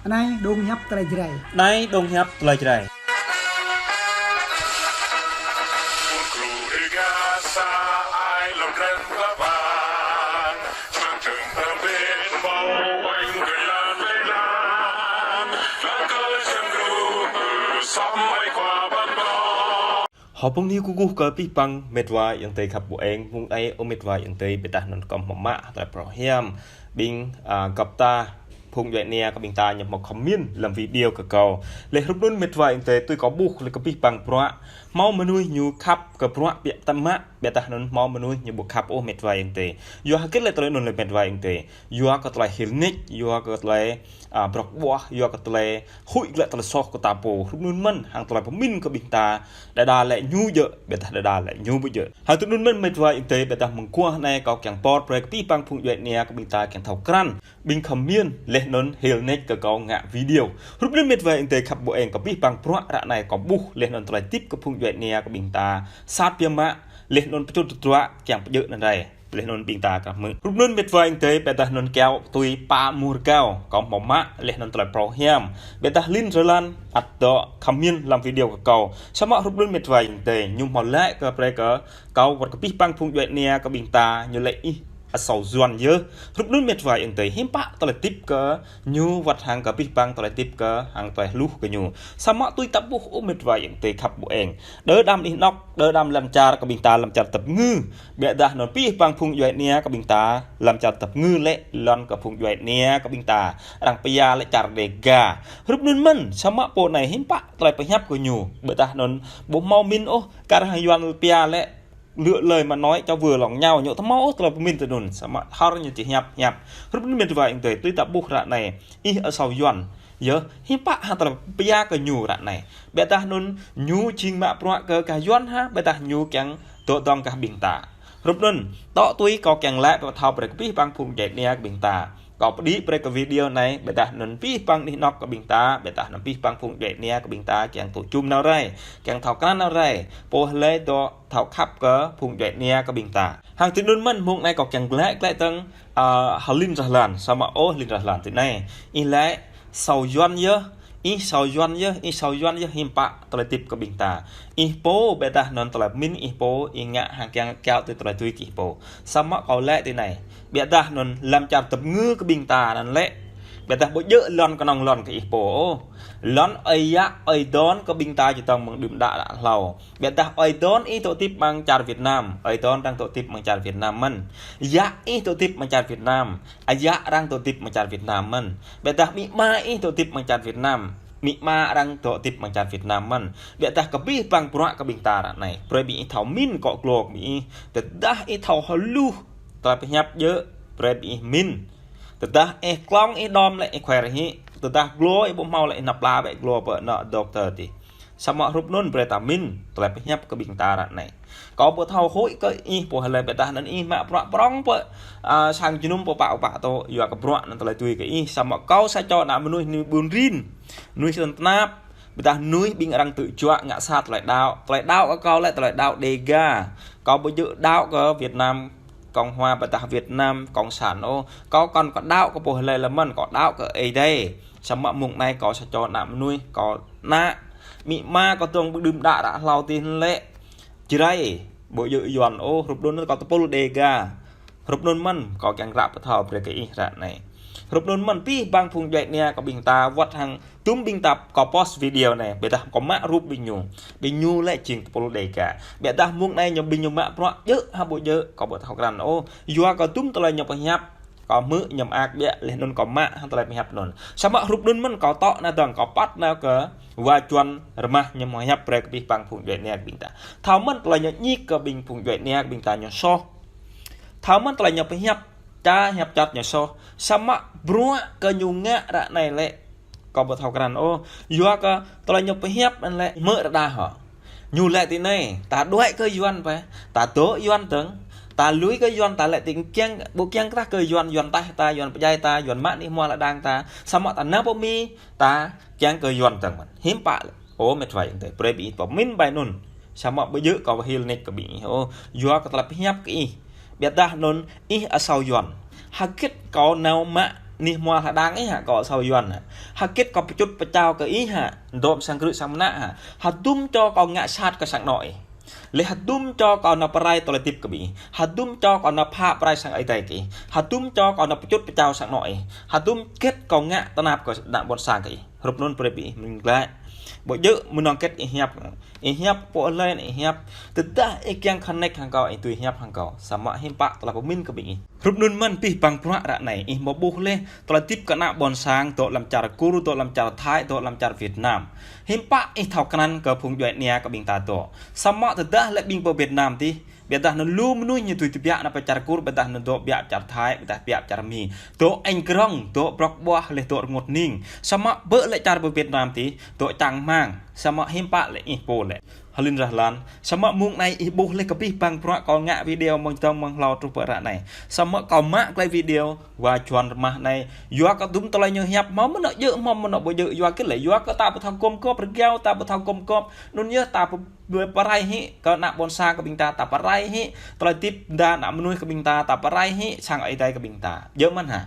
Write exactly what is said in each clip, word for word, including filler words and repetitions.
Anai dong hiăp tơlơi Jrai. Anai dong hiăp tơlơi Jrai. Hơpung ni kơkuh kơ abih bang mĕt wa ayŏng adơi khăp ƀu eng, mơ̆ng anai ơ mĕt wa ayŏng adơi, ƀiădah anŭn kâo hmâo mă tơlơi phrâo hiam ƀing, a, găp ta phung djuai ania kơ ƀing ta ñu hmâo comment lăm video kơ kâo. Lĕ hrup anŭn mĕt wa ayŏng adơi, tui kâo ƀuh lĕ kơ abih bang bruă, hmâo mơnuih ñu khăp kơ bruă biă tơmă, ƀiădah anŭn hmâo mơnuih ñu ƀu khăp ôh mĕt wa ayŏng adơi. Yua hơget lĕ tơlơi anŭn lĕ mĕt wa ayŏng adơi? Yua kơ tơlơi hil nik, yua kơ tơlơi, a, brŏk ƀuah, yua kơ tơlơi huĭ glaĭ tơlơi soh kơ ta pô. Hrup anŭn mơ̆n hăng tơlơi pơmĭn kơ ƀing ta đơđa lĕ ñu djơ̆, ƀiădah đơđa lĕ ñu ƀu djơ̆. Hăng tui anŭn mơ̆n mĕt wa ayŏng adơi, ƀiădah mơguah anai kâo kiăng pơr brơi kơ abih bang phung djuai ania kơ ƀing ta kiăng thâo krăn ƀing comment leh anŭn hil nik kơ kâo ngă video. Hrup anŭn mĕt wa ayŏng adơi khăp ƀu eng, kơ abih bang bruă ră anai kâo ƀuh leh anŭn tơlơi tip kơ phung djuai ania kơ ƀing ta sat biă mă, leh anŭn pơčut tơdruă kiăng pơjơ̆ anăn rai. Leh anŭn ƀing ta kơ hmư̆. Hrup anŭn mĕt wa ayŏng adơi, ƀiădah anŭn kâo tui pă mur kâo, kâo hmâo mă leh anŭn tơlơi phrâo hiam. Ƀiădah lin rơlan ăt dŏ comment lăm video kơ kâo. Samơ̆ hrup anŭn mĕt wa ayŏng adơi, ñu hmâo laĭ kơ brơi kơ kâo wơ̆t kơ abih bang phung djuai ania kơ ƀing ta, ñu laĭ ih asâo Yuan yơh. Hrup anŭn mĕt wa ayŏng adơi, hiư̆m pă tơlơi tip kơ ñu wơ̆t hăng kơ abih bang tơlơi tip kơ hăng tơlơi hluh kơ ñu. Samơ̆ tui ta ƀuh ơ mĕt wa ayŏng adơi khăp ƀu eng. Đơ đam anih anŏk, đơ đam lăm čar kơ ƀing ta lăm čar tơpơngư. Ƀiădah anŭn abih bang phung djuai ania kơ ƀing ta lăm čar tơpơngư lĕ lŏn kơ phung djuai ania kơ ƀing ta. Arăng pơyua lĕ čar Dega. Hrup anŭn mơ̆n, samơ̆ pô anai hiư̆m pă tơlơi pơhiăp kơ ñu. Ƀiădah anŭn ƀu hmâo min ôh, kar hăng Yuan pơyua lĕ lựa lời mà nói cho vừa lòng nhau, ñu ƀu hmâo ôh tơlơi pơmĭn tui anŭn, samơ̆ hơr ñu či hiăp hiăp. Hrup anŭn mĕt wa ayŏng adơi, tui ta ƀuh ră anai, ih asâo Yuan yơh, hiư̆m pă hăng tơlơi pơyua kơ ñu ră anai. Ƀiădah anŭn ñu jing mă bruă kơ gah Yuan hă, ƀiădah ñu kiăng dŏ dŏng gah ƀing ta. Hrup anŭn, tŏ tui kâo kiăng laĭ pơthâo brơi kơ abih bang phung djuai ania kơ ƀing ta. Kâo pơđĭ brơi kơ video anai, ƀiădah anŭn abih bang anih anŏk kơ ƀing ta, ƀiădah anŭn abih bang phung djuai ania kơ ƀing ta kiăng tŭ jum nao rai, kiăng thâo krăn nao rai, pô hlơi dŏ thâo khăp kơ phung djuai ania kơ ƀing ta. Hăng tui anŭn mơ̆n mơ̆ng anai kâo kiăng glaĭ glaĭ tơ̆ng, a, hơlin rơlan, samơ̆ ôh lin rơlan tui anai. Ih laĭ asâo Yuan yơh, ih asâo Yuan yơh, ih asâo Yuan yơh, hiư̆m pă tơlơi tip kơ ƀing ta. Ih pô ƀiădah anŭn tơlơi pơmĭn ih pô, ih ngă hăng kiăng kiaŏ tui tơlơi tui kơ ih pô. Samơ̆ kâo laĭ tui anai. Ƀiădah anŭn lăm čar tơpơngư kơ ƀing ta anŭn lĕ, ƀiădah ƀu djơ̆ lŏn kơnơ̆ng lŏn kơ ih pô ôh. Lŏn ơi yă, ơi don kơ ƀing ta či tŏng mơ̆ng đưm đă đă hlâo. Ƀiădah ơi don ih dŏ tip mơ̆ng čar Việt Nam, ơi don arăng dŏ tip mơ̆ng čar Việt Nam mơ̆n. Yă ih dŏ tip mơ̆ng čar Việt Nam, ayă arăng dŏ tip mơ̆ng čar Việt Nam mơ̆n. Ƀiădah amĭ ama ih dŏ tip mơ̆ng čar Việt Nam, amĭ ama arăng dŏ tip mơ̆ng čar Việt Nam mơ̆n. Ƀiădah kơ abih bang bruă kơ ƀing ta ră anai, brơi ƀing ih thâo min akŏ glô kơ ƀing ih. Tơdah ih thâo hluh tơlơi pơhiăp djơ̆, brơi ƀing ih min. Tơdah ih klŏng ih đom lĕ ih khuai rơhĭ. Tơdah glô ih ƀu hmâo lĕ ih nao pla bĕ glô pơ anŏ doctor tih. Samơ̆ hrup anŭn brơi ta min tơlơi pơhiăp kơ ƀing ta ră anai. Kâo ƀu thâo huĭ kơ ih pô hlơi, ƀiădah anŭn ih mă bruă prŏng pơ, a, sang jơnum pơpă pơpă tŏ, yua kơ bruă anŭn tơlơi tui kơ ih. Samơ̆ kâo sa čô ană mơnuih mơnuih ƀun rin, mơnuih sơnap, ƀiădah mơnuih ƀing arăng tŭ juă ngă sat tơlơi đaŏ. Tơlơi đaŏ kơ kâo lĕ tơlơi đaŏ Dega. Kâo ƀu djơ̆ đaŏ kơ Việt Nam Cộng Hòa ƀiădah Việt Nam Cộng sản ôh. Kâo kŏn kơ đaŏ kơ pô hlơi lơi mơ̆n, kâo đaŏ kơ Ơi Adai. Samơ̆ mơ̆ng anai kâo sa čô ană mơnuih, kâo ană amĭ ama kâo dŏng ƀu đưm đă đă hlâo tih lĕ Jrai, ƀu djơ̆ Yuan ôh, hrup anŭn kâo tơpul Dega. Hrup anŭn mơ̆n kâo kiăng ră pơthâo brơi kơ ih ră anai. Hrup anŭn mơ̆n abih bang phung djuai ania kơ ƀing ta wơ̆t hăng tŭm ƀing ta kâo post video anai, ƀiădah kâo mă rup ƀing ñu. Ƀing ñu lĕ jing tơpul Dega. Ƀiădah mơ̆ng anai ñu ƀing ñu mă bruă djơ̆ hă ƀu djơ̆, kâo ƀu thâo krăn ôh. Yua kơ tŭm tơlơi ñu pơhiăp, kâo hmư̆ ñu mơak biă, leh anŭn kâo mă hăng tơlơi pơhiăp anŭn. Samơ̆ hrup anŭn mơ̆n kâo tŏ nao dơ̆ng, kâo păt nao kơ wa Yuan rơmah ñu mơhiăp brơi kơ abih bang phung djuai ania kơ ƀing ta. Thâo mơ̆n tơlơi ñu ñik kơ ƀing phung djuai ania kơ ƀing ta ñu soh. Thâo mơ̆n tơlơi ñu pơhiăp, ča hiăp čăt ñu soh. Samơ̆ bruă kơ ñu ngă ră anai lĕ kâo ƀu thâo krăn ôh. Yua kơ tơlơi ñu pơhiăp anŭn lĕ hmư̆ rơđah hŏ. Ñu laĭ tui anai, ta đuaĭ kơ Yuan pơ, ta dŏ Yuan dơ̆ng, ta lui kơ Yuan, ta laĭ tui kiăng, ƀu kiăng krah kơ Yuan, Yuan taih ta, Yuan pơdjai ta, Yuan mă anih hmua lŏn đang ta, samơ̆ ta nao pơ Mi, ta kiăng kơ Yuan dơ̆ng mơ̆n. Hiư̆m pă lĕ. Ơ mĕt wa ayŏng adơi, brơi ƀing ih pơmĭn ƀai anŭn. Samơ̆ ƀu djơ̆ kâo hil nik kơ ƀing ih ôh. Yua kơ tơlơi pơhiăp kơ ih. Ƀiădah anŭn ih asâo Yuan. Hơget kâo nao mă Anih hmua hơđang ih hă kâo asâo Yuan hă. Hơget kâo pơčŭt pơčao kơ ih hă. Dŏ sang krư̆ sang mơnă hă. Hơdôm čô kâo ngă sat kơ sang anŏ ih. Lĕ hơdôm čô kâo nao pơrai tơlơi hơdip kơ ƀing ih. Hơdôm čô kâo nao phă pơrai sang Ơi Adai kơ ih. Hơdôm čô kâo nao pơčŭt pơčao sang anŏ ih. Hơdôm hơget kâo ngă tơnap kơ ană ƀôn sang kơ ih. Hrup anŭn brơi ƀing ih mĭn glaĭ. Ƀu djơ̆ mơnơ̆ng hơget ih hiăp. Ih hiăp pô lĕ ih hiăp. Tơdah ih kiăng connect hăng kâo, ih tui hiăp hăng kâo. Samơ̆ hiư̆m pă tơlơi pơmĭn kơ ƀing ih. Hrup anŭn mơ̆n abih bang bruă ră anai, ih hmâo ƀuh laih, tơlơi hơdip kơ ană ƀôn sang, dŏ lăm čar Kur, dŏ lăm čar Thái, dŏ lăm čar Việt Nam. Hiư̆m pă ih thâo krăn kơ phung djuai ania kơ ƀing ta dŏ. Samơ̆ tơdah lĕ ƀing pơ Việt Nam adih, ƀiădah anŭn lu mơnuih ñu tui tơbiă nao pơ čar Kur, ƀiădah anŭn dŏ biă čar Thái, ƀiădah biă čar Mi. Dŏ eng krong, dŏ brŏk ƀuah, laih dŏ rơngot hning. Samơ̆ ƀơi lĕ čar pơ Việt Nam adih, dŏ čang rơmang. Samơ̆ hiư̆m pă lĕ ih pô lĕ. Hơlin rah lan, samơ̆ mơ̆ng anai ih ƀuh laih kơ abih bang bruă kâo ngă video mơ̆ng dơ̆ng mơ̆ng hlâo truh pơ ră anai. Samơ̆ kâo mă glaĭ video, wa Yuan rơmah anai. Yua kơ hơdôm tơlơi ñu hiăp, hmâo mơnơ̆ng djơ̆, hmâo mơnơ̆ng ƀu djơ̆, yua hơget lĕ, yua kơ ta ƀu thâo gum gôp, rơgao ta ƀu thâo gum gôp. Anŭn yơh ta ƀu, ƀu pơrai hĭ, kơ ană ƀôn sang kơ ƀing ta, ta pơrai hĭ, tơlơi hơdip đa ană mơnuih kơ ƀing ta, ta pơrai hĭ, sang Ơi Adai kơ ƀing ta. Djơ̆ mơ̆n hă.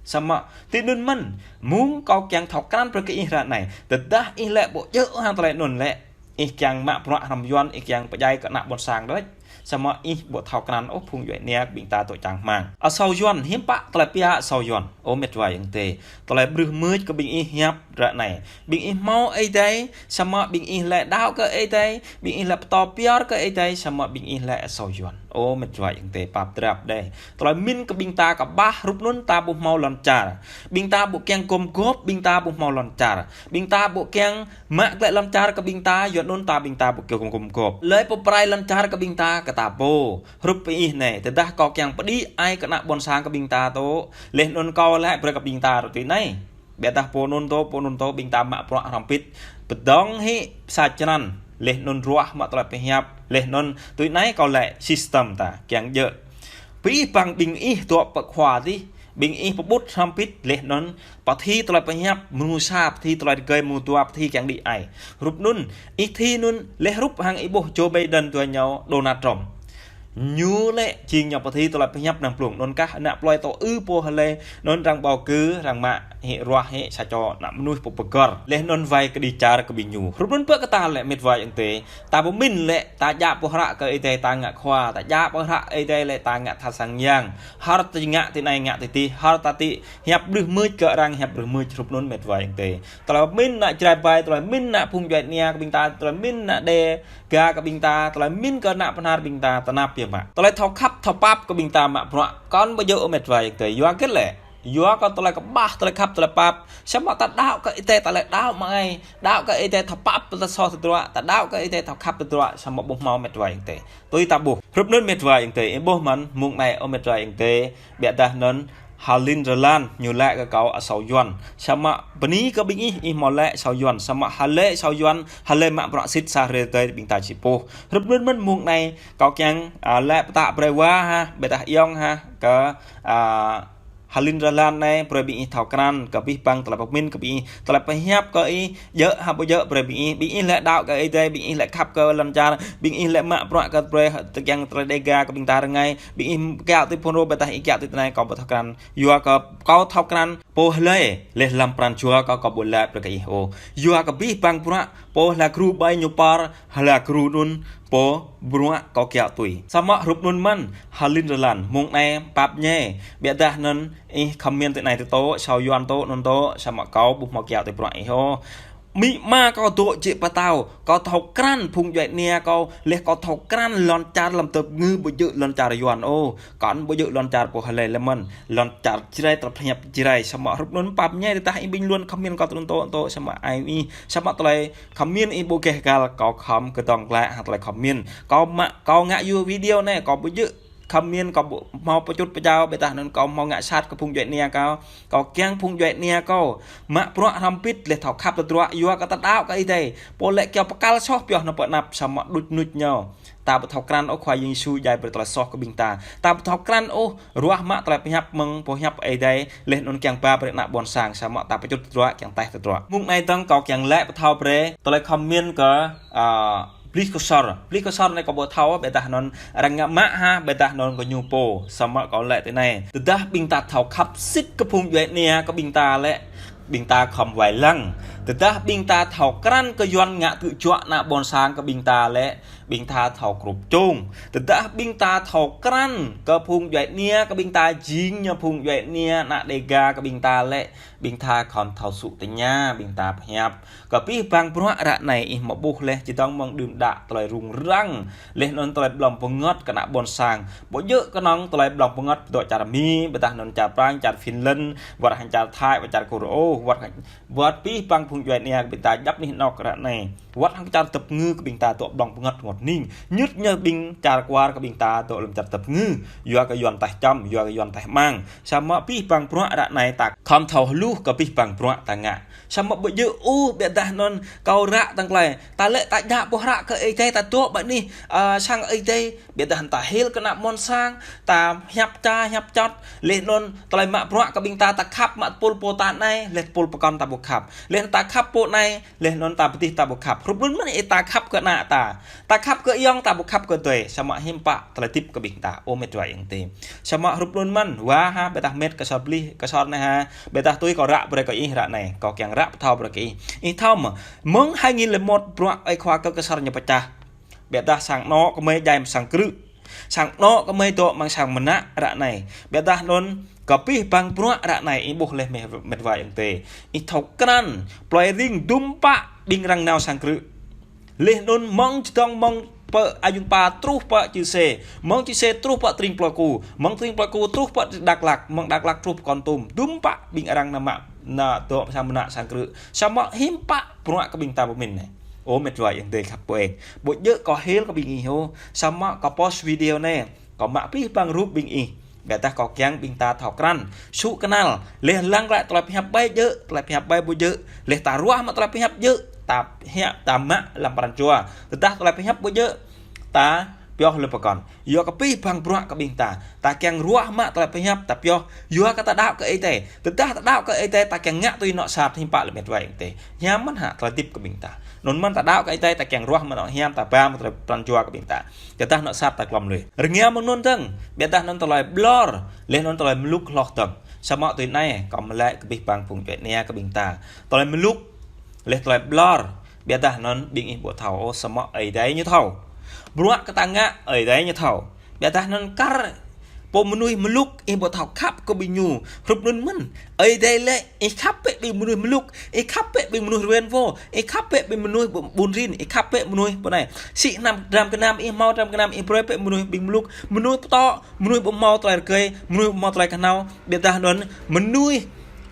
Samơ̆, tui anŭn mơ̆n, mơ̆ng kâo kiăng thâo krăn brơi kơ ih ră anai. Tơdah ih lĕ ƀu djơ̆ hăng tơlơi anŭn lĕ. Ih kiăng mă bruă hrŏm Yuan, ih kiăng pơdjai kơ ană ƀôn sang đôč. Samơ̆ ih ƀu thâo krăn ôh phung djuai ania kơ ƀing ta dŏ čang rơmang. Asâo Yuan, hiư̆m pă tơlơi pia asâo Yuan. Ơ met wa ayŏng adơi. Tơlơi brưh mưč kơ ƀing ih hiăp ră anai. Ƀing ih hmâo Ơi Adai, samơ̆ ƀing ih lĕ đaŏ kơ Ơi Adai, ƀing ih lĕ pơtô pơyơr kơ Ơi Adai, samơ̆ ƀing ih lĕ asâo Yuan. Ơ met wa ayŏng adơi, pap drap đơi. Tơlơi pơmĭn kơ ƀing ta kơƀah hrup anŭn ta ƀu hmâo lŏn čar. Ƀing ta ƀu kiăng gum gôp, ƀing ta ƀu hmâo lŏn čar. Ƀing ta ƀu kiăng mă glaĭ lŏn čar kơ ƀing ta, yua anŭn ta ƀing ta ƀu kiăng gum gôp. Lĕ pơrai lŏn čar kơ ƀing ta kơ ta pô. Hrup ƀing ih anai, tơdah kâo kiăng pơđĭ ai kơ ană ƀôn sang kơ ƀing ta dŏ. Laih anŭn kâo lĕ brơi kơ ƀing ta rơti anai. Ƀiădah pô anŭn dŏ, pô anŭn dŏ, ƀing ta mă bruă hrŏm hơbĭt. Pơdơ̆ng hĭ sa črăn. Laih anŭn ruah mă tơlơi pơhiăp. Laih anŭn tui anai kâo lĕ system ta, kiăng djơ̆. Abih bang ƀing ih dŏ pơ khua adih. Ƀing ih pơƀut hrŏm hơbĭt laih anŭn pơthâo tơlơi pơhiăp mơnuih sa, pơthâo tơlơi rơgơi mơnuih dua, pơthâo kiăng đĭ ai. Hrup anŭn, ih pơthâo anŭn laih hrup hăng ih ƀuh Joe Biden dua ñu Donald Trump. Ñu lĕ jing ñu pơthâo tơlơi pơhiăp năng blung anŭn kah ană plơi tŏ ư pô hlơi anŭn arăng bầu cử arăng mă hĭ ruah hĭ sa čô ană mơnuih pô pơgăr. Laih anŭn wai kơ đĭ čar kơ ƀing ñu. Hrup anŭn pơ kơ ta lĕ met wa ayŏng adơi. Ta pơmĭn lĕ, ta djă pơhră kơ Ơi Adai ta ngă khua, ta djă pơhră Ơi Adai lĕ ta ngă tha sang yang. Hơr ta ngă ti anai ngă ti adih, hơr ta ti hiăp brưh mưč kơ arăng hiăp brưh mưč hrup anŭn met wa ayŏng adơi. Tơlơi pơmĭn ană Jrai ƀai, tơlơi pơmĭn ană phung djuai ania kơ ƀing ta, tơlơi pơmĭn ană Đêga kơ ƀing ta, tơlơi pơmĭn kơ ană Bahnar ƀing ta, tơnap biă mă. Tơlơi thâo khăp, thâo pap kơ ƀing ta mă bruă, kâo ƀu djơ̆ met wa ayŏng adơi, yua hơget lĕ. Yua kơ tơlơi kơƀah, tơlơi khăp, tơlơi pap. Samơ̆ ta đaŏ kơ Ơi Adai ta lĕ đaŏ mă ai. Đaŏ kơ Ơi Adai thâo pap ta soh tơdruă. Ta đaŏ kơ Ơi Adai thâo khăp tơdruă. Samơ̆ ƀu hmâo met wa ayŏng adơi. Tui ta ƀuh. Hrup anŭn met wa ayŏng adơi. Ih ƀuh mơ̆n, mơ̆ng anai ơ met wa ayŏng adơi. Ƀiădah anŭn, Hơlin Rơlan, ñu laĭ kơ kâo asâo Yuan. Samơ̆ bơni kơ ƀing ih, ih hmâo laĭ asâo Yuan. Samơ̆ hlơi asâo Yuan, hlơi mă bruă sĭt sa hrơi tơdơi ƀing ta či ƀuh. Hrup anŭn mơ̆n mơ̆ng anai, kâo kiăng, a, laĭ pơtă brơi wa hă, ƀiădah ayŏng hă, kơ, a, Hơlin Rơlan anai, brơi ƀing ih thâo krăn, kơ abih bang tơlơi pơmĭn kơ ƀing ih, tơlơi pơhiăp kơ ih, djơ̆ hă ƀu djơ̆ brơi ƀing ih, ƀing ih lĕ đaŏ kơ Ơi Adai, ƀing ih lĕ khăp kơ lŏn čar, ƀing ih lĕ mă bruă kơ brơi, tơkeng tơlơi Đêga kơ ƀing ta rơngai, ƀing ih kiaŏ tui phun rô ƀiădah ih kiaŏ tui tơnai kâo ƀu thâo krăn. Yua kơ kâo thâo krăn, pô hlơi, laih lăm pran jua kâo kâo ƀu laĭ brơi kơ ih ôh. Yua kơ abih bang bruă, pô hlơi gru ƀai ñu pơr, hlơi gru anŭn, pô bruă kâo kiaŏ tui. Samơ̆ hrup anŭn mơ̆n, Hơlin Rơlan, mơ̆ng anai pap ñe, ƀiădah anŭn, ih comment ti anai tơ tŏ, asâo Yuan tŏ, anŭn tŏ, samơ̆ kâo ƀu hmâo kiaŏ tui bruă ih ôh. Amĭ ama kâo dŏ jĕ pơtao, kâo thâo krăn phung djuai ania kâo, laih kâo thâo krăn lŏn čar lăm tơp ngư ƀu djơ̆ lŏn čar Yuan ôh, kăn ƀu djơ̆ lŏn čar pô hlơi lĕ mơ̆n, lŏn čar Jrai tơlơi pơhiăp Jrai samơ̆ hrup anŭn pap ñe tơdah ih ƀing Yuan comment kâo tơ anŭn tŏ, tŏ samơ̆ ai ih, samơ̆ tơlơi comment ih ƀu geh găl kâo khŏm kơdŏng glaĭ hăng tơlơi comment. Kâo mă, kâo ngă yua video anai, kâo ƀu djơ̆ comment kâo ƀu hmâo pơčŭt pơčao, ƀiădah anŭn kâo hmâo ngă sat kơ phung djuai ania kâo. Kâo kiăng phung djuai ania kâo mă bruă hrŏm hơbĭt laih thâo khăp tơdruă yua kơ ta đaŏ kơ Ơi Adai. Pô lĕ kiaŏ pơkăl soh pioh nao pơ anăp samơ̆ đuč nuč ñu. Ta ƀu thâo krăn ôh Khua Yang Yêsu djai brơi tơlơi soh kơ ƀing ta. Ta ƀu thâo krăn ôh ruah mă tơlơi pơhiăp mơ̆ng pô hiăp Ơi Adai laih anŭn kiăng ba brơi ană ƀôn sang samơ̆ ta pơčŭt tơdruă kiăng taih tơdruă. Mơ̆ng anai dơ̆ng kâo kiăng laĭ pơthâo brơi tơlơi comment kơ, a, Plih Ksor. Plih Ksor anai kâo ƀu thâo, ƀiădah anŭn arăng ngă mă ha, ƀiădah anŭn kơ ñu pô. Samơ̆ kâo laĭ tui anai. Tơdah ƀing ta thâo khăp sĭt kơ phung djuai ania kơ ƀing ta lĕ, ƀing ta khŏm wai lăng. Tơdah ƀing ta thâo krăn kơ Yuan ngă kơčuă ană ƀôn sang kơ ƀing ta lĕ, ƀing ta thâo krup čung. Tơdah ƀing ta thâo krăn kơ phung djuai ania kơ ƀing ta jing ñu phung djuai ania ană Đêga kơ ƀing ta lĕ, ƀing ta khŏm thâo sŭ tơña, ƀing ta pơhiăp. Kơ pih bang bruă ră anai ih mă ƀuh leh, čơdơ̆ng mơ̆ng đưm đă tơlơi rŭng răng, leh anŭn tơlơi blŏng pơngăt kơ ană ƀôn sang. Ƀu djơ̆ kơnơ̆ng tơlơi blŏng pơngăt dŏ čar Mi, ƀiădah anŭn čar Prang, čar Finland, wơ̆t hăng čar Thái, wơ̆t čar Kôrê, wơ̆t, wơ̆t pih bang phung djuai ania kơ ƀing ta djăp anih anŏ ră anai. Wơ̆t hăng čar tơpơngư kơ ƀing ta dŏ blŏng pơngăt rơngot hning. Ñŭt ñu ƀing čar kwar kơ ƀing ta dŏ lăm čar tơpơngư. Yua kơ Yuan taih čăm, yua kơ Yuan taih mang. Samơ̆ pih bang bruă ră anai ta khŏm thâo hluh kơ pih bang bruă ta ngă. Samơ̆ ƀu djơ̆ ôh, ƀiădah anŭn kâo ră tơ̆ng tơlơi. Ta lĕ ta djă ƀuh ră kơ Ơi Adai ta dŏ ƀơi anih, ơ, sang Ơi Adai. Ƀiădah ta hil kơ ană ƀôn sang, ta hiăp ča, hiăp čot. Leh anŭn tơlơi mă bruă kơ ƀing ta, ta khăp mă tơpul pô ta anai, leh tơpul pơkŏn ta ƀu khăp. Leh anŭn ta khăp pô anai, leh anŭn ta pơtih ta ƀu khăp. Hrup anŭn mơ̆n ih ta khăp kơ ană ta. Ta khăp kơ ayŏng ta ƀu khăp kơ adơi. Samơ̆ hiư̆m pă tơlơi hơdip kơ ƀing ta. Ơ met wa ayŏng adơi. Samơ̆ hrup anŭn mơ̆n. Wa ha, ƀiădah met Ksor Plih, Ksor anai ha. Ƀiădah tui kâo ră brơi kơ ih ră anai. Kâo kiăng ră pơthâo brơi kơ ih. Ih thâo mơ̆. Mơ̆ng hai nghìn lẻ một bruă ơi khua kơ Ksor ñu pơčah. Ƀiădah sang anŏ kơmơi djai mơ̆ng sang krư̆. Sang anŏ kơmơi dŏ mơ̆ng sang mơnă ră anai. Ƀiădah anŭn kơ pih bang bruă ră anai ih ƀuh leh met, met wa ayŏng adơi. Ih thâo krăn, plơi Ring dŭm pă ƀing arăng nao sang krư̆. Leh anŭn mơ̆ng čơdơ̆ng mơ̆ng pơ Ayun Pa truh pơ Čư̆ Sê, mơ̆ng Čư̆ Sê truh pơ Tring Plơi Ku, mơ̆ng Tring Plơi Ku truh pơ Dak Lak, mơ̆ng Dak Lak truh pơ Kon Tum, dŭm pă ƀing arăng nao mă, nao dŏ sang mơnă sang krư̆. Samơ̆ hiư̆m pă bruă kơ ƀing ta pơmĭn anai. Ơ met wa ayŏng adơi khăp ƀueng. Ƀu djơ̆ kâo hil kơ ƀing ih ôh. Samơ̆ kâo post video anai, kâo mă pih bang rup ƀing ih. Ƀiădah kâo kiăng ƀing ta thâo krăn. Sŭ kơnăl. Leh lăng glaĭ tơlơi pơhiăp ƀai djơ̆. Tơlơi pơhiăp ƀai ƀu djơ̆. Leh ta ruah mă tơlơi pơhiăp djơ̆. Ta hiăp, ta mă lăm pran jua. Tơdah tơlơi pơhiăp ƀu djơ̆. Ta pioh lĕ pơkŏn. Yua kơ pih bang bruă kơ ƀing ta. Ta kiăng ruah mă tơlơi pơhiăp ta pioh. Yua kơ ta đaŏ kơ Ơi Adai. Tơdah ta đaŏ kơ Ơi Adai ta kiăng ngă tui anŏ sat hiư̆m pă lĕ met wa ayŏng adơi. Hiam mơ̆n hă tơlơi hơdip kơ ƀing ta. Anŭn mơ̆n ta đaŏ kơ Ơi Adai ta kiăng ruah mă anŏ hiam ta ba mă tơlơi pran jua kơ ƀing ta. Tơdah anŏ sat ta klŏm lui. Rơngiă mơ̆ng anŭn dơ̆ng. Ƀiădah anŭn tơlơi ƀlŏr. Leh anŭn tơlơi mlŭk hloh dơ̆ng. Samơ̆ tui anai, kâo mơlĕ kơ pih bang phung djuai ania kơ ƀing ta. Tơlơi mlŭk. Leh tơlơi ƀlŏr. Ƀiădah anŭn ƀing ih ƀu thâo ôh, samơ̆ Ơi Adai ñu thâo. Bruă kơ ta ngă Ơi Adai ñu thâo. Ƀiădah anŭn kar pô mơnuih mlŭk ih ƀu thâo khăp kơ ƀing ñu. Hrup anŭn mơ̆n. Ơi Adai lĕ ih khăp bĕ ƀing mơnuih mlŭk, ih khăp bĕ ƀing mơnuih ruen wo, ih khăp bĕ ƀing mơnuih ƀu-, ƀun rin, ih khăp bĕ mơnuih pô anai. Sĭ hnam dram gơnam ih hmâo dram gơnam ih brơi bĕ mơnuih ƀing mlŭk, mơnuih pơtŏ, mơnuih ƀu hmâo tơlơi rơgơi, mơnuih ƀu hmâo tơlơi kơhnâo. Ƀiădah anŭn mơnuih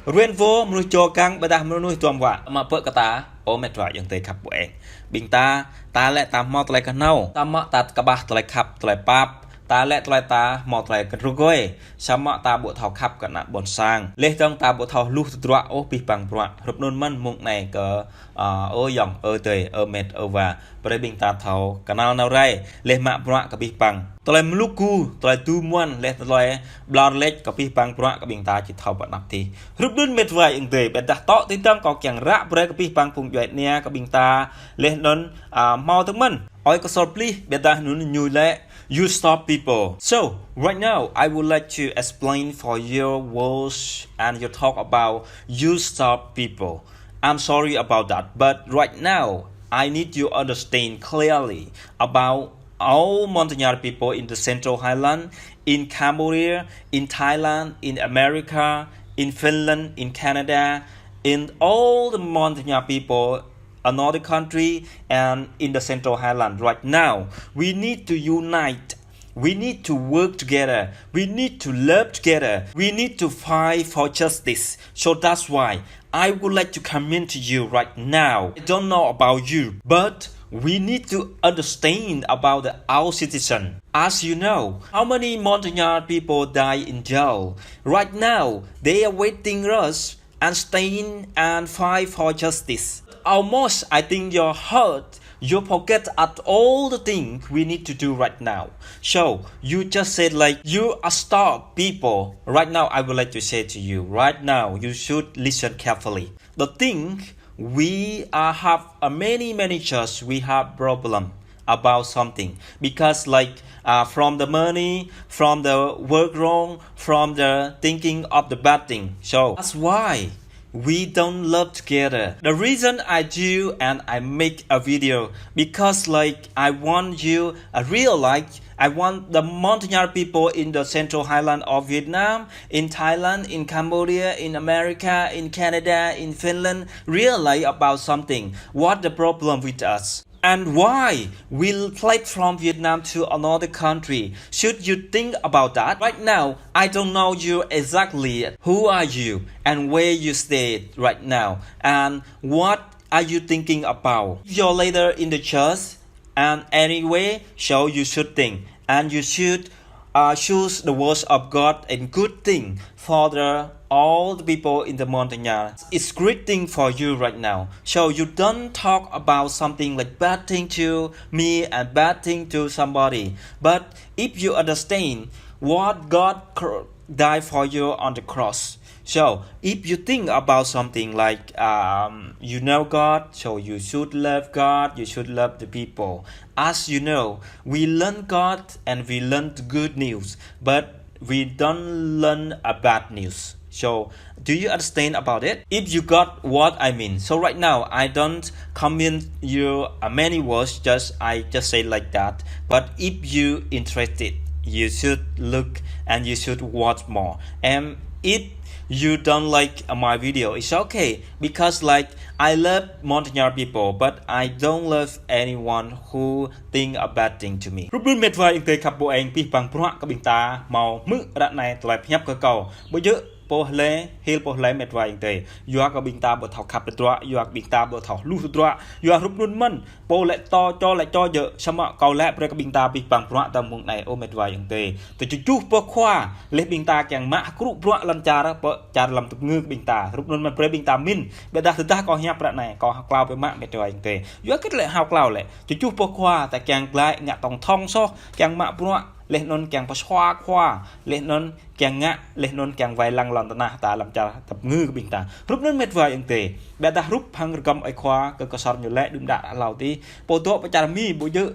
ruen wo, mơnuih čô kiăng, ƀiădah mơnuih duăm wă. Mă pơ kơ ta, ơ met wa ayŏng adơi khăp ƀueng. Ƀing ta, ta lĕ ta hmâo tơlơi kơhnâo. Samơ̆ ta kơƀah tơlơi khăp, tơlơi pap. Ta lĕ tơlơi ta hmâo tơlơi kơ rơgơi. Samơ̆ ta ƀu thâo khăp kơ ană ƀôn sang. Leh dơ̆ng ta ƀu thâo hluh tơdruă ôh pih bang bruă. Hrup anŭn mơ̆n mông anai kơ, ơ, ơ ayŏng, ơ adơi, ơ met, ơ wa. Brơi ƀing ta thâo kơnăl nao rai. Leh mă bruă kơ pih bang. Tơlơi mlŭk gu, tơlơi tu muan, leh tơlơi ƀlŏr lĕč kơ pih bang bruă kơ ƀing ta či thâo pơ anăp tih. Hrup anŭn met wa ayŏng adơi, ƀiădah tŏ tui dơ̆ng kâo kiăng ră brơi kơ pih bang phung djuai ania kơ ƀing ta, leh anŭn, ơ, hmâo tơ̆ng mơ̆n. Ơi Ksor Plih, ƀiădah anŭn ñu lĕ, you stop people. So, right now, I would like to explain for your words and your talk about you stop people. I'm sorry about that, but right now, I need you understand clearly about all Montagnard people in the Central Highland, in Cambodia, in Thailand, in America, in Finland, in Canada, in all the Montagnard people, another country, and in the Central Highland. Right now, we need to unite. We need to work together. We need to love together. We need to fight for justice. So that's why I would like to comment to you right now. I don't know about you, but we need to understand about the, our citizen. As you know, how many Montagnard people die in jail? Right now, they are waiting us and stand and fight for justice. Almost, I think your heart, you forget at all the things we need to do right now. So, you just said like, you are stop people. Right now, I would like to say to you, right now, you should listen carefully. The thing, we are have a many, many church, we have problem. about something. Because like uh, from the money, from the work wrong, from the thinking of the bad thing. So that's why we don't love together. The reason I do and I make a video because like I want you a real life. I want the Montagnard people in the Central Highland of Vietnam, in Thailand, in Cambodia, in America, in Canada, in Finland realize about something. What the problem with us? And why we fled from Vietnam to another country? Should you think about that? Right now, I don't know you exactly. Who are you and where you stay right now? And what are you thinking about? Your leader in the church and anyway, so you should think and you should uh, choose the words of God and good thing for the all the people in the Montagnard. It's great thing for you right now. So you don't talk about something like bad thing to me and bad thing to somebody. But if you understand what God cr- died for you on the cross, so if you think about something like um, you know God, so you should love God, you should love the people. As you know, we learn God and we learn the good news, but we don't learn a bad news. So, do you understand about it? If you got what I mean. So right now, I don't comment you uh, many words, just I just say like that. But if you interested, you should look and you should watch more. And if you don't like uh, my video, it's okay because like I love Montagnard people, but I don't love anyone who think a bad thing to me. Rup nun met wa ing tê khăp ƀô eng pih păng bruă kơ ƀing ta hmâo hmư̆ ră anai tơlơi pơhiăp kơ kâo. Ƀu djơ̆ pô hlơi, hil pô hlơi met wa ing tê. Yua kơ ƀing ta ƀu thâo khăp tơdruă, yua kơ ƀing ta ƀu thâo hluh tơdruă, yua rup nun mơ̆n. Pô lĕ tŏ, čô lĕ čô djơ̆, samơ̆ kâo lĕ brơi kơ ƀing ta pih păng bruă tơm mông anai ơ met wa ing tê. Tơčuh pô khua, lĕ ƀing ta kiăng mă hơkrŭ bruă lŏn čar, pơ čar lăm tơpơngư kơ ƀing ta. Rup nun mơ̆n brơi ƀing ta min, ƀiădah tơdah kâo hiăp ră anai, kâo hao klao pơ mă met wa ing tê. Yua kơ lĕ hao klao lĕ. Tơčuh pô khua, ta kiăng glăi ngă tŏng thŏng soh, kiăng mă bruă, lĕ nun kiăng pơsua khua, lĕ nun kiăng ngă, lĕ nun kiăng wai lăng lŏn tơnah ta lăm čar tơpơngư kơ ƀing ta. Rup nun met wa ing tê. Ƀiădah rup hăng rơgăm ơi khua, kơ kơsor ñu lĕ đưm đă hlâo tih. Pô dŏ pơ čar Mi ƀu djơ̆.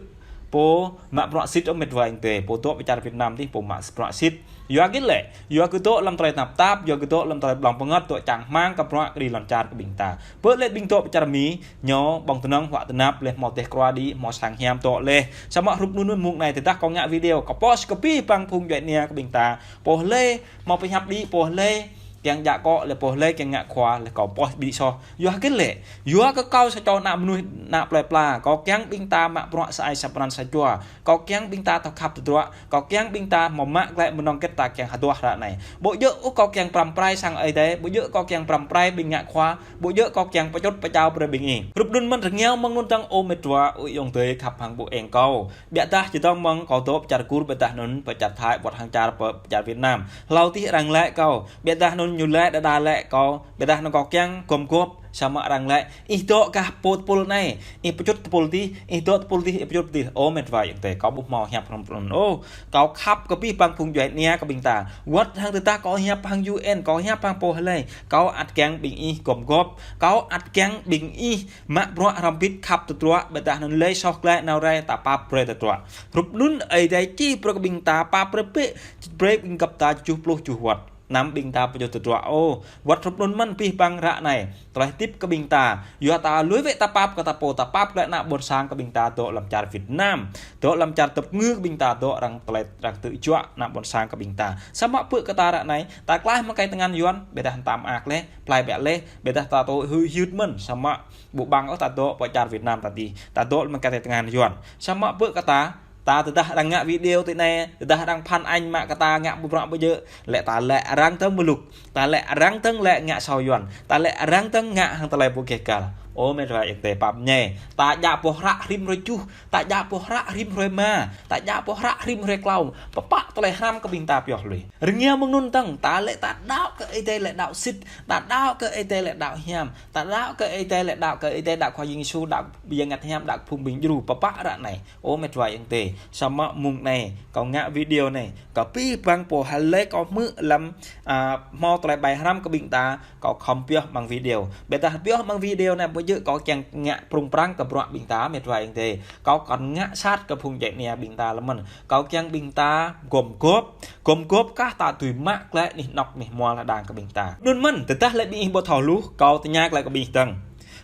Pô mă bruă sĭt ơ met wa ing tê. Pô dŏ pơ čar Việt Nam tih, pô mă bruă sĭt. Yua kơ lĕ, yua kơ dŏ lăm tơlơi tơnap tap, yua kơ dŏ lăm tơlơi ƀlŏng pơngăt, dŏ čang hmang kơ bruă kơ đĭ lŏn čar kơ ƀing ta. Pơ lĕ ƀing dŏ pơ čar Mi, ñu ƀơ̆ng tơnŏng huă tơnap lĕ hmâo teh krua đĭ, hmâo sang hiam dŏ lĕ. Samơ̆ rup nun mơ̆n mông anai tơdah kâo ngă video, kâo post kơ pih păng phung djuai ania kơ ƀing ta. Pô hlơi, hmâo pơhiăp đĭ, pô hlơi kiăng djă akŏ lĕ, pô hlơi kiăng ngă khua lĕ kâo post đĭ soh. Yua kơ lĕ, yua kơ kâo sa čô ană mơnuih ană plơi pla, kâo kiăng ƀing ta mă bruă sa ai sa pran sa jua. Kâo kiăng ƀing ta thâo khăp tơdruă, kâo kiăng ƀing ta hmâo mă glăi mơnơ̆ng kĕt ta kiăng hơduah ră anai. Ƀu djơ̆ ôh kâo kiăng pơrăm pơrai sang Ơi Adai, ƀu djơ̆ kâo kiăng pơrăm pơrai ƀing ngă khua, ƀu djơ̆ kâo kiăng pơčut pơčao brơi ƀing ih. Rup nun mơ̆n rơngiao mơ̆ng nun tơ̆ng ơ met wa ing tê khăp hăng ƀô eng kâo. Ƀiădah čơdơ̆ng mơ̆ng kâo dŏ pơ čar Kur, ƀiădah nun pơ čar Thái, wơ̆t hăng čar pơ čar Việt Nam. Hlâo tih arăng lĕ kâo, ƀiădah nun ñu lĕ đơđa lĕ kâo, ƀiădah nun kâo kiăng gum gŏp, samơ̆ arăng lĕ, ih dŏ gah pô tơpul anai, ih pơčut tơpul tih, ih dŏ tơpul tih, ih pơčut tih. Ơ met wa ing tê, kâo ƀu hmâo hiăp hrŏm prŏng ôh. Kâo khăp kơ pih păng phung djuai ania kơ ƀing ta. Wơ̆t hăng tơdah kâo hiăp hăng U N, kâo hiăp hăng pô hlơi, kâo ăt kiăng ƀing ih gum gŏp, kâo ăt kiăng ƀing ih mă bruă hrŏm bit khăp tơdruă, ƀiădah nun lĕ soh glăi nao rai ta pap brơi tơdruă. Rup nun Ơi Adai čih brơi kơ ƀing ta pap brơi pĕ, brơi ƀing găp ta tơčuh pluh tơčuh wơ̆t. Anăm ƀing ta pơčut tơdruă ôh. Wơ̆t rup nun mơ̆n pih păng ră anai. Tơlơi tip kơ ƀing ta. Yua ta lui wĕ ta pap kơ ta pô, ta pap glăi ană ƀôn sang kơ ƀing ta dŏ lăm čar Việt Nam. Dŏ lăm čar tơpơngư kơ ƀing ta dŏ arăng tơlơi arăng tơjuă ană ƀôn sang kơ ƀing ta. Samơ̆ pơ kơ ta ră anai, ta klaih mă kai tơngan Yuan, ƀiădah tam ak lĕ, plai ƀiă lĕ, ƀiădah ta tui hư̆ hyưt mơ̆n, samơ̆ ƀu ƀăng ôh ta dŏ pơ čar Việt Nam ta tih, ta dŏ mă kai tơngan Yuan. Samơ̆ pơ kơ ta, ta tơdah arăng ngă video tui anai, tơdah arăng phản ánh mă kơ ta ngă ƀu bruă ƀu djơ̆, lĕ ta lĕ arăng tơ̆ng mơluk, ta lĕ arăng tơ̆ng lĕ ngă sâo Yuan, ta lĕ arăng tơ̆ng ngă hăng tơlơi ƀu gêh găl. Ơ met wa ing tê pap ñe, ta djă pô hră rĭm hrơi tơčuh, ta djă pô hră rĭm hrơi rơma, ta djă pô hră rĭm hrơi klâo, pơpă tơlơi hrăm kơ ƀing ta pioh lui. Rơngiao mơ̆ng nun tơ̆ng, ta lĕ ta đaŏ kơ Ơi Adai lĕ đaŏ sĭt, ta đaŏ kơ Ơi Adai lĕ đaŏ hiam, ta đaŏ kơ Ơi Adai lĕ đaŏ kơ Ơi Adai, đaŏ Khua Yang Yêsu, đaŏ Yang Bơngăt Hiam, đaŏ phung ƀing djru, pơpă ră anai. Ơ met wa ing tê, samơ̆ mông anai, kâo ngă video anai, kâo pih păng pô hlơi kâo hmư̆ lăm, a, hmâo tơlơi ƀai hrăm kơ ƀing ta, kâo khŏm pioh mơ̆ng video. Ƀiădah pioh mơ̆ng video anai ƀu Yơh kâo kiăng ngă prung prang kơ bruă ƀing ta met wa ayŏng adơi. Kâo kŏn ngă sat kơ phung djuai ania ƀing ta lơmơ̆n. Kâo kiăng ƀing ta gum gôp, gum gôp kah ta dưi mă glaĭ anih anŏ anih hmua lŏn đang kơ ƀing ta. Anŭn mơ̆n, tơdah lĕ ƀing ih ƀu thâo hluh, kâo tơña glaĭ kơ ƀing ih dơ̆ng.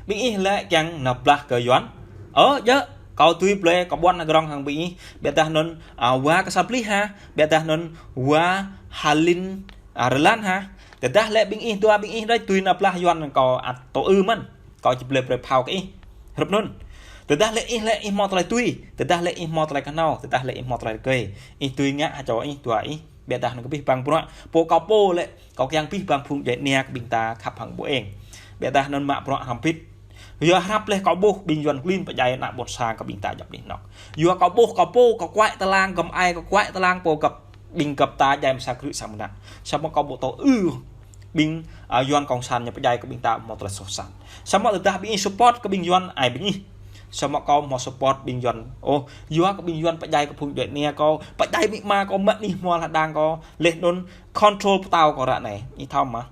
Ƀing ih lĕ kiăng nao blah kơ Yuan. Ơ, djơ̆, kâo dưi blơi kơ ƀuăn hơgrong hăng ƀing ih. Ƀiădah anŭn, a, wa kơ sa plih ha. Ƀiădah anŭn wa Halin, a, Rơlan ha. Tơdah lĕ ƀing ih dua ƀing ih đôč dưi nao blah Yuan kâo ăt tŭ ư mơ̆n. Kâo či blơi brơi phao kơ ih. Hrup anŭn. Tơdah lĕ ih lĕ ih hmâo tơlơi tui. Tơdah lĕ ih hmâo tơlơi kơhnâo. Tơdah lĕ ih hmâo tơlơi rơgơi. Ih dưi ngă ha čô ih dua ih. Ƀiădah anŭn kơ abih bang bruă. Pô kâo pô lĕ. Kâo kiăng abih bang phung djuai ania kơ ƀing ta khăp hăng ƀu eng. Ƀiădah anŭn mă bruă hrŏm hơbĭt. Yua hrăp leh kâo ƀuh ƀing Yuan klin pơdjai ană ƀôn sang kơ ƀing ta djŏp anih anŏ. Yua kâo ƀuh kâo pô kâo kuai tơlang gơ̆m ai kâo kuai tơlang pô gơ̆p ƀing gơ̆p ta djai mơ̆ng sa krư̆ sa mơnă. Samơ̆ kâo ƀu tŭ ư ƀing, a, Yuan kông san ñu pơdjai kơ ƀing ta hmâo tơlơi soh sat. Samơ̆ tơdah ƀing ih support kơ ƀing Yuan ai ƀing ih. Samơ̆ kâo hmâo support ƀing Yuan. Ôh, yua kơ ƀing Yuan pơdjai kơ phung djuai ania kâo, pơdjai amĭ ama kâo, mă anih hmua lŏn đang kâo, leh anŭn control pơtao kâo ră anai. Ih thâo mơ̆?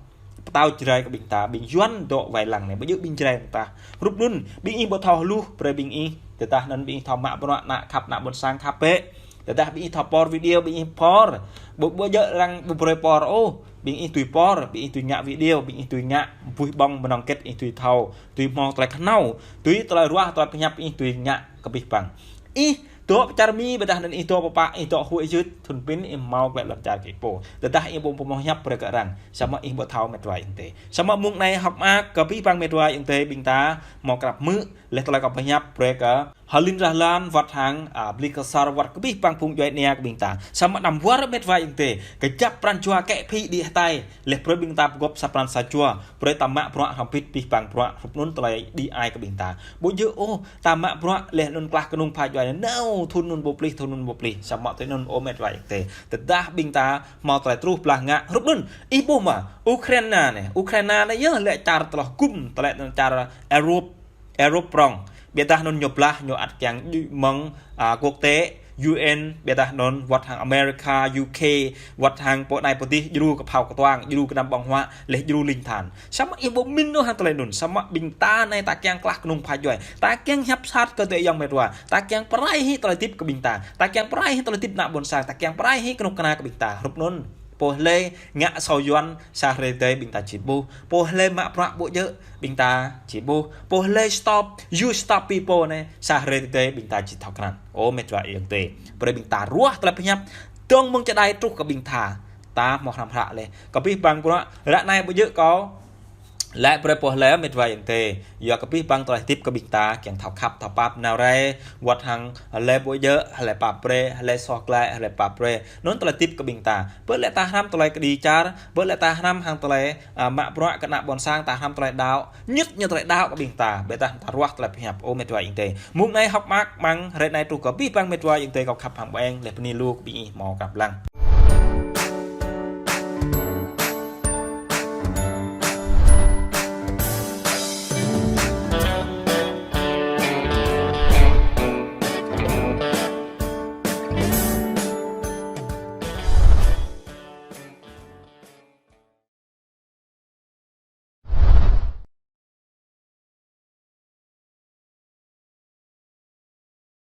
Pơtao Jrai kơ ƀing ta, ƀing Yuan dŏ wai lăng anai, ƀu djơ̆ ƀing Jrai ƀing ta. Hrup anŭn, ƀing ih ƀu thâo hluh, brơi ƀing ih, tơdah anŭn ƀing ih thâo mă bruă, ană khăp, ană ƀôn sang khăp bĕ. Tơdah ƀing ih thâo por video, ƀing ih por. Ƀu, ƀu djơ̆ arăng ƀu brơi por ôh. Ƀing ih dưi por, ƀing ih dưi ngă video, ƀing ih dưi ngă buih ƀơ̆ng mơnơ̆ng kĕt, ih dưi thâo, dưi hmâo tơlơi kơhnâo, dưi tơlơi ruah, tơlơi pơhiăp, ih dưi ngă kơ abih bang. Ih dŏ pơ čar Mi, ƀiădah anŭn ih dŏ pơ pă, ih dŏ huĭ jưt, thŭn pin ih hmâo glaĭ lŏn čar kơ ih pô. Tơdah ih ƀu hmâo pơhiăp brơi kơ arăng. Samơ̆ ih ƀu thâo met wa ayŏng adơi. Samơ̆ mơ̆ng anai hơ̆k mơak kơ abih bang met wa ayŏng adơi ƀing ta hmâo krăp hmư̆, leh tơlơi kâo pơhiăp brơi kơ Halin Rơlan wơ̆t hăng, a, Bli Kơsar wơ̆t kơ abih bang phung djuai ania kơ ƀing ta. Samơ̆ anăm wơr met wa ayŏng adơi. Kơjăp pran jua kĕ phi đĭ hơtai. Leh brơi ƀing ta pơgop sa pran sa jua. Brơi ta mă bruă hrŏm hơbĭt abih bang bruă. Hrup anŭn tơlơi đĭ ai kơ ƀing ta. Ƀu djơ̆ ôh. Ta mă bruă leh anŭn klah kơnung pha djuai anai. Nao, thŭn anŭn ƀu plih, thŭn anŭn ƀu plih. Samơ̆ tui anŭn ơ met wa ayŏng adơi. Tơdah ƀing ta hmâo tơlơi truh blah ngă. Hrup anŭn. Ih ƀuh mơ̆. Ukraina anai. Ukraina anai yơh lĕ čar tơlơi gum. Tơlơi čar Europe. Europe prŏng. Ƀiădah anŭn ñu blah, ñu ăt kiăng djơ̆ mơ̆ng, a, quốc tế, U N, ƀiădah anŭn wơ̆t hăng America, U K, wơ̆t hăng pô anai pô adih, djru kơ phao kơtuang, djru kơnăm ƀơ̆ng huă, leh djru ling than. Samơ̆ ih ƀu min ôh hăng tơlơi anŭn, samơ̆ ƀing ta anai ta kiăng klah kơnung pha djuai. Ta kiăng hiăp sat kơ adơi ayŏng met wa. Ta kiăng pơrai hĭ tơlơi hơdip kơ ƀing ta. Ta kiăng pơrai hĭ tơlơi hơdip ană ƀôn sang. Ta kiăng pơrai hĭ kơnuk kơna kơ ƀing ta. Hrup anŭn. Pô hlơi ngă asâo Yuan sa hrơi tơdơi ƀing ta či ƀuh. Pô hlơi mă bruă ƀu djơ̆ ƀing ta či ƀuh. Pô hlơi stop, you stop people anai sa hrơi tơdơi ƀing ta či thâo krăn. Ơ met wa ayŏng adơi. Brơi ƀing ta ruah tơlơi pơhiăp. Dơ̆ng mơ̆ng čơđai truh kơ ƀing ta. Ta hmâo hrăm hră leh. Kơ abih bang bruă ră anai ƀu djơ̆ kâo laĭ brơi pô hlơi met wa ayŏng adơi. Yua kơ abih bang tơlơi hơdip kơ ƀing ta, kiăng thâo khăp, thâo pap, nao rai, wơ̆t hăng hlơi ƀu djơ̆, hlơi pap brơi, hlơi soh glaĭ, hlơi pap brơi. Anŭn tơlơi hơdip kơ ƀing ta. Ƀơi lĕ ta hrăm tơlơi kơđi čar, ƀơi lĕ ta hrăm hăng tơlơi, a, mă bruă kơ ană ƀôn sang, ta hrăm tơlơi đaŏ, ñŭt ñu tơlơi đaŏ kơ ƀing ta, ƀiădah ta ruah tơlơi pơhiăp, ơ met wa ayŏng adơi. Mơ̆ng anai hơ̆k mơak mơ̆ng hrơi anai truh kơ abih bang met wa ayŏng adơi kâo khăp hăng ƀu eng, leh bơni lu kơ ƀing ih hmâo krăp lăng.